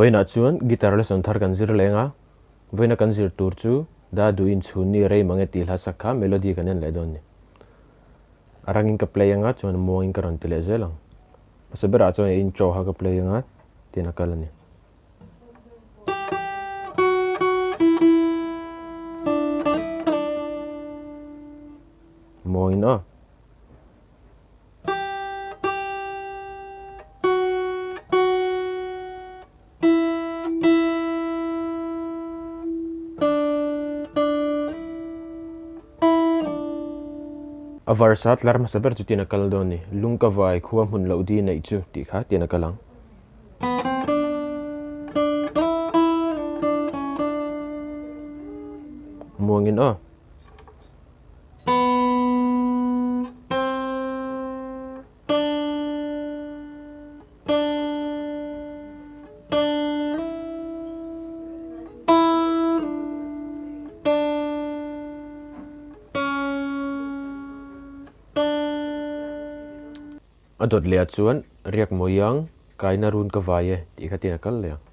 Vawiinah chuan guitar lesson thar kan zir leng a, vawiina kan zir tur chu Da duhin chhun ni rei mange tih hla sak kha melody kan en leh dawn ni. A rangin ka play anga chuan muangin ka rawn ti leh zel ang. Hmasa berah chuan a intro kha ka play anga tiin a kal a ni. Muangin aw. A verse a tlar hmasa ber chu tin a kal dawn ni. Lung ka vai khua hmun loh di neih chu tih kha tin a kal ang. Muangin aw. A dawt leh ah chuan riak mawi ang kaina run ka vai e tih kha tin a kal leh ang.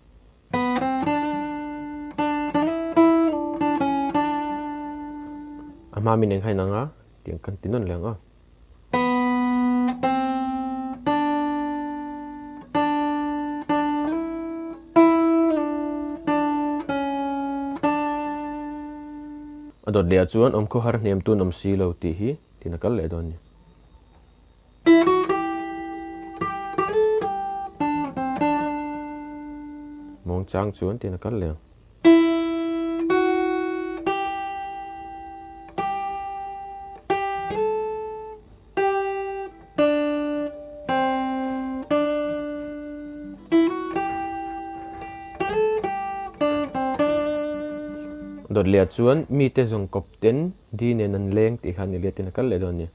A hma min eng hain ang a tiang kan ti nawn leh ang a. A dawt leh ah chuan awmkhaw har hnem tun awm si lo tih hi tin a kal leh dawn a ni. Mawng chang chuan tin a kal leh ang. Dawt leh ah chuan mite zawng kawp ten di nen an leng tih kha ni let in a kal leh dawn a ni.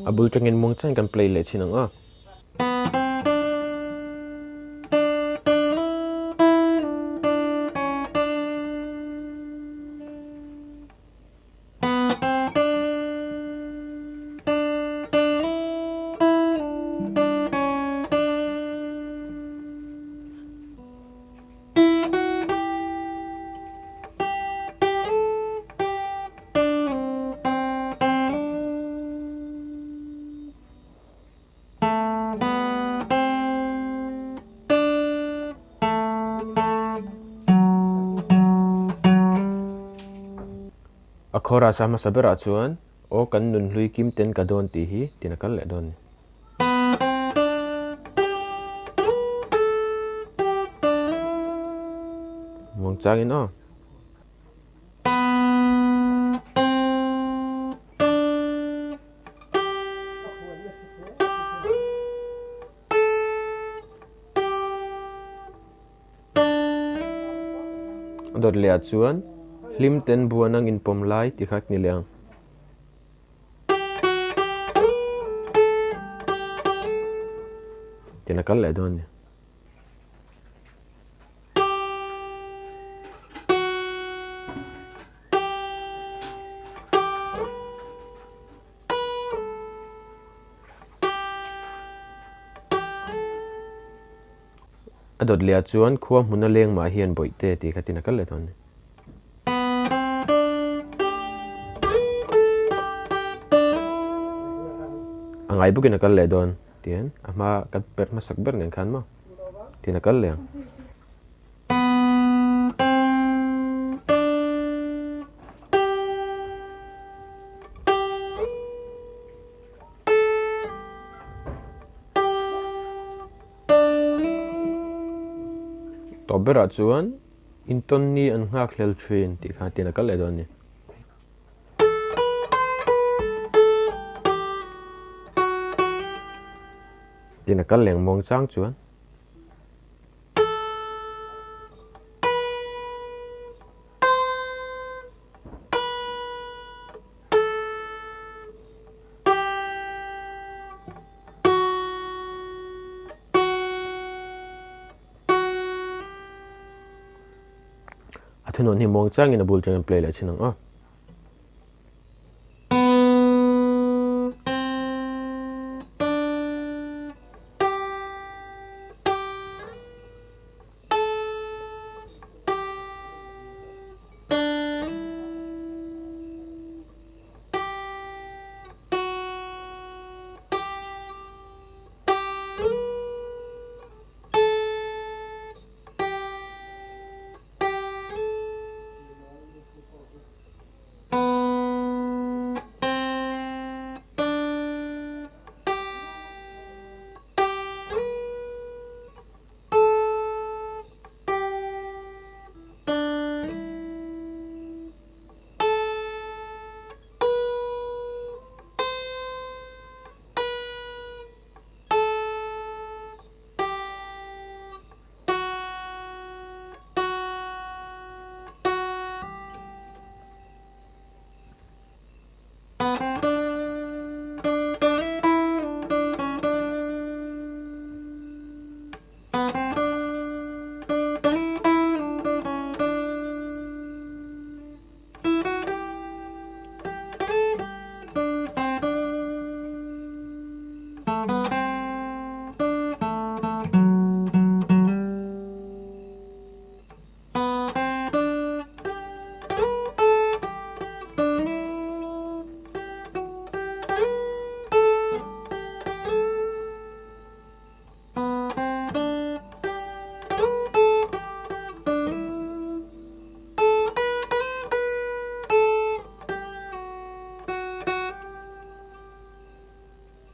A bul tangin muangchang kan play leh thin ang a. A chorus a hmasa berah chuan Aw kan nun hlui kim ten ka dawn tih hi tin a kal leh dawn a ni. Muangchangin aw. A dawt leh ah chuan hlim ten buan ang inpawm lai ti kha ni leh ang. Tin a kal leh dawn a ni. A dawt leh ah chuan khua hmuna leng mah hian bawihte tih kha tin a kal leh dawn a ni. A ngai bawkin a kal leh dawn tihian a hma kan perh hmasak ber nen khan maw tin a kal leh ang. Tawp berah chuan intawn ni an nghak hlel thin tih kha tin a kal leh dawn a ni. Tin a kal leng muang chang chuan. A thunawn hi muang changin a bul changin play leh thin ang aw.